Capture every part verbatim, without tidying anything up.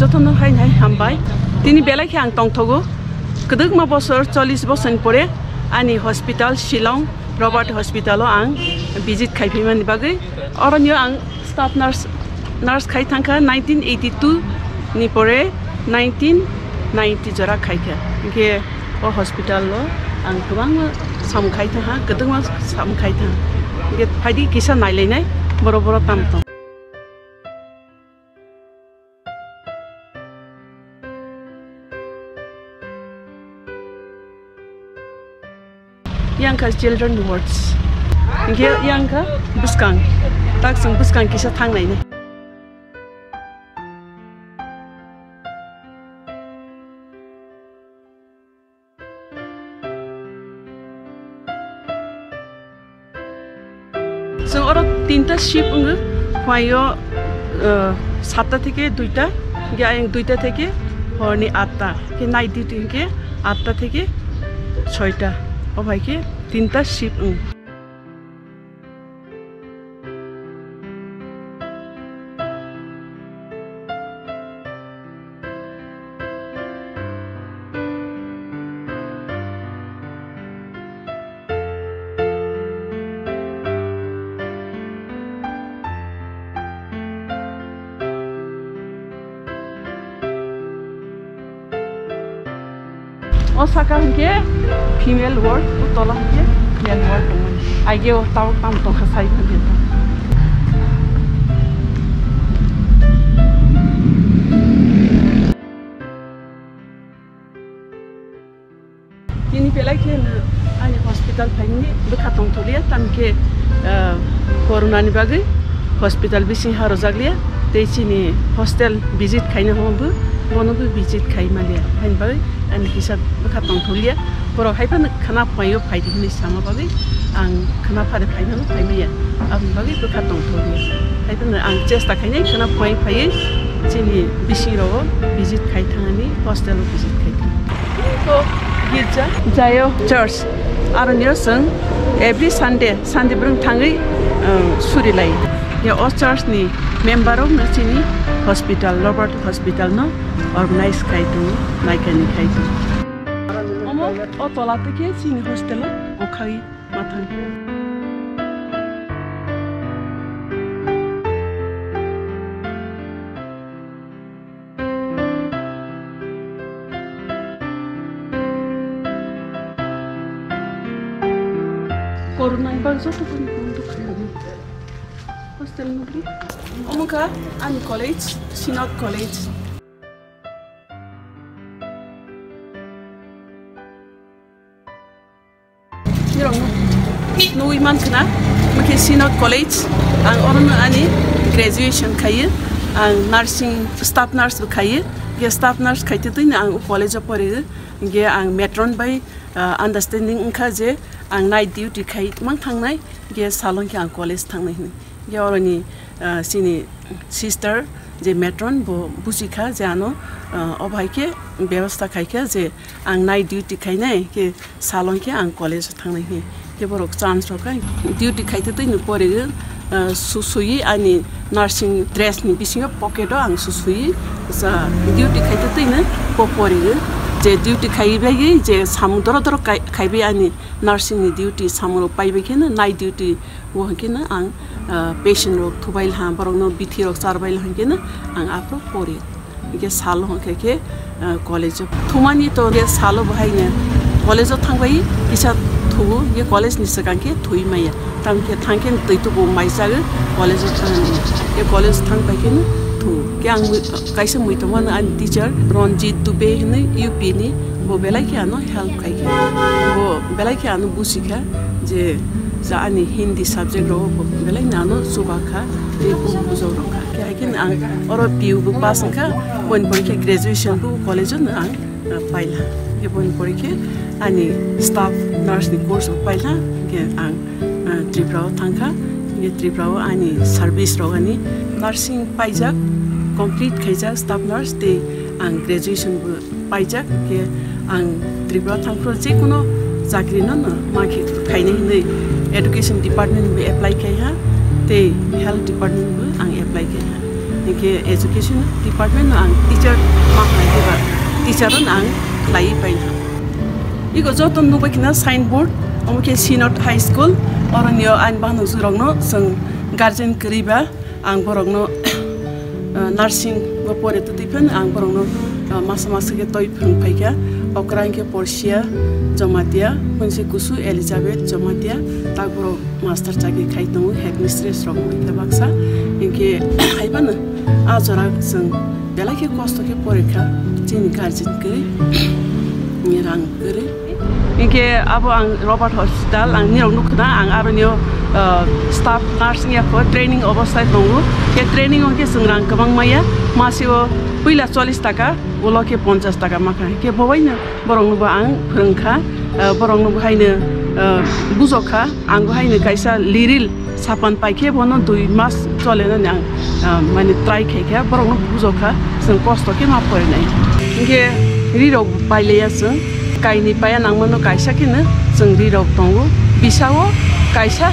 Jotono hai hai hambai. Tini belai khe ang tongthogo. Kwdwkma bosor, chollish bosor ni pore ani hospital Shillong Robert Hospital o ang visit khaiphaimani bagwi. Oronio ang staff nurse, nurse khai thangkha nineteen eighty-two ni pore nineteen ninety jora khaikha. Hinkhe o hospital o ang kwbangma samung khai thangkha, kwdwkma samung khai thangkha. Hinkhe phaidi kisa nailainai borok borok tamo tong. Yang kha children wards. Hinkhe yang kha bwskang. Tak chwng bwskang kisa thangnaini. Chwng oro tinta shift wngo, phaio, uh, satta theke duita, hinkhe ayang duita theke horni atta, hinkhe night duty hinkhe atta theke soita, o bai khe tinta shift wngo. O saka hinkhe female ward, o tola hinkhe male ward tongmani. Aige o tabuk tamo tongkha sai manya. Tini belai khe no ani hospital phaimani bwkha tongthokliya, tamkhe, ah, corona ni bagwi hospital bising ha rwjakliya, tei chini hostel visit khaina hwnba bono bo visit khai maliya, haini bagwi ani kisa bwkha tongthokliya. Borok hai phano khwna phunaio phaidi hwnwi sama bagwi ang khwna phade phaimano phaimaya, aboni bagwi bwkha tongthokliya. Hai phano ang chesta khainai khwna phuai phaiwi chini bisingrogo visit khai thangani, hostel o visit khai thang. Ko girja jayo church, aronio chwng every Sunday, Sunday bwrwng thangwi, um, suri lai. Ya o church ni member rok no chini hospital, Robert Hospital no organize khai tongo, naikani khai tongo. Omo o tola twi khe chini hostel o okhai. Mathang. Corona ni bagwi joto bondo khairokma. Hostel nugri. Omo kha ani college, Synod College. Nirok nugwi mankha na, omo khe Synod College, ang orono ani graduation khaio, ang nursing staff nurse bo khaio, ge staff nurse khaite twino ang o college o porigo, ge ang matron bai, ah, understanding wngkha je ang night duty khai mang thangnai, ge salon khe ang college thangnai hinwi. Ge oroni, ah, chini sister je matron bo buchikha je ano, ah, obo hai khe bebostha khaikha je ang night duty khainai, khe salon khe ang college o thangnai hinwi. Khe borok chance rwkha duty khaite twino porigo, ah, susuiwi ani nursing dress ni bisingo pocket o ang susuiwi, ah, duty khaite twino po porigo je duty khaiwi bagwi je samung doro doro khai-, khaiwi ani nursing ni duty samung rok paibai kheno night duty. Bo hwnkhe no ang, ah, patient rok thubai laha, borok no bithi rok charbai laha hwnkhe no ang aphuru pori. Hwnkhe salo hwnkhe khe, ah, college o thumani to hwnkhe salo bo hai no college o thangbai kisa thugo, hwnkhe college ni swkang khe thwi maya. Tamo khe thang khe twi tubu mai chago college o thangmani. Hwnkhe college thang pai khe no thugo. Khe ang mui-, kaisa mui tongmano ani teacher Ranjit Dubey hinwi U P ni, bo belai khe ano help khai khe. Bo belai khe ano busi kha je, ja ani Hindi subject rogo bo belai no ano chuba kha, tei bo bujok rok kha. Khe hai khe ang oro P U bo pass wngkha, boni pore khe graduation bo college o no ang, ah, paila. Khe boni pore khe ani staff nurse ni course bo paila, khe ang, ah, Tripura o thangkha. Khe Tripura o ani service rok ani nursing paijak, complete khaijak staff nurse, tei ang graduation bo paijak, khe ang Tripura thangphuru jekono chakri no, no ma khe khainai hinwi education department bo apply khai ha, tei health department bo ang apply khai ha. Hinkhe education department no ang teacher ma hai khe ba teacher no ang khlaiwi paina. Iko joto nukbai khna signboard, omo khe Synod High School, oro nio ani bahanok jwrokno chwng guardian kwrwi ba ang borokno, ah, nursing o pore twtwi phano ang borokno, ah, masa masa khe toi phwrwng phaikha. Okra hinkhe Portia Jamatia, Phunsi Kusu Elizabeth Jamatia, tak borok master chakri khai tongo, headmistress rok wngkha baksa. Hinkhe haibano a jora chwng belai khe kosto khe pore kha, chini guardian kwrwi, rang kwrwi. Hinkhe abo ang Robert Hospital, ang nirok nukha na, ang aro nio, uh, staff nurse wngya kho, training obostai tongo. Khe training o khe chwng rang kwbang maya, masio puila chollish taka, ulo khe ponchash taka makha. Khe bobaino borokno bo ang phwrwngkha, uh, borokno bo haino, uh, bujokha, ang bo haino kaisa liril sapan paikhe bono dui mas cholenani ang, ah, mane try khaikha, borokno bujokha, chwng kosto khe ma porinai. Hinkhe rirok pailaiya chwng, kainwi paiya nangmano kaisa kheno chwng rirok tongo, bisao kaisa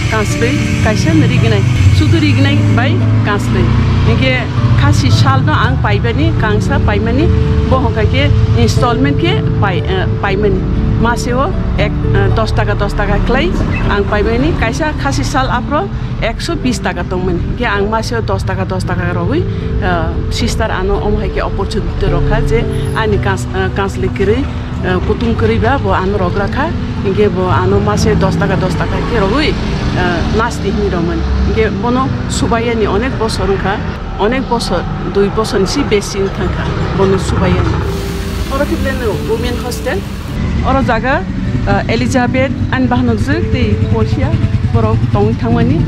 kanslwi, kaisa no rignai, sudu rignai bai kanslwi. Hinkhe khasi salno ang paibani, kangsa paimani, bo hwnkha khe installment khe pai, eh, paimani. Maseo ek, eh, dos taka, dos taka khlai ang paimani, kaisa khasi sal aphro ekso bis taka tongmani. Hinkhe ang maseo dos taka, dos taka rogwi, eh, sister ano omo hai khe opportunity rokha je ani kans-, eh, kanslwi kwrwi, eh, kutung kwrwi ba bo ano rogra kha. Hinkhe bo ano maseo dos taka, dos taka khe rogwi, eh, nasti hwnwi romani. Hinkhe bono subaiyani onek bosor wngkha, onek bosor, dui bosor ni si besi wng thangkha bono subaiyani. Oro khe beleno women hostel. Oro jaga, ah, Elizabeth ani bahanokjwk tei Portia borok tongwi thangmani.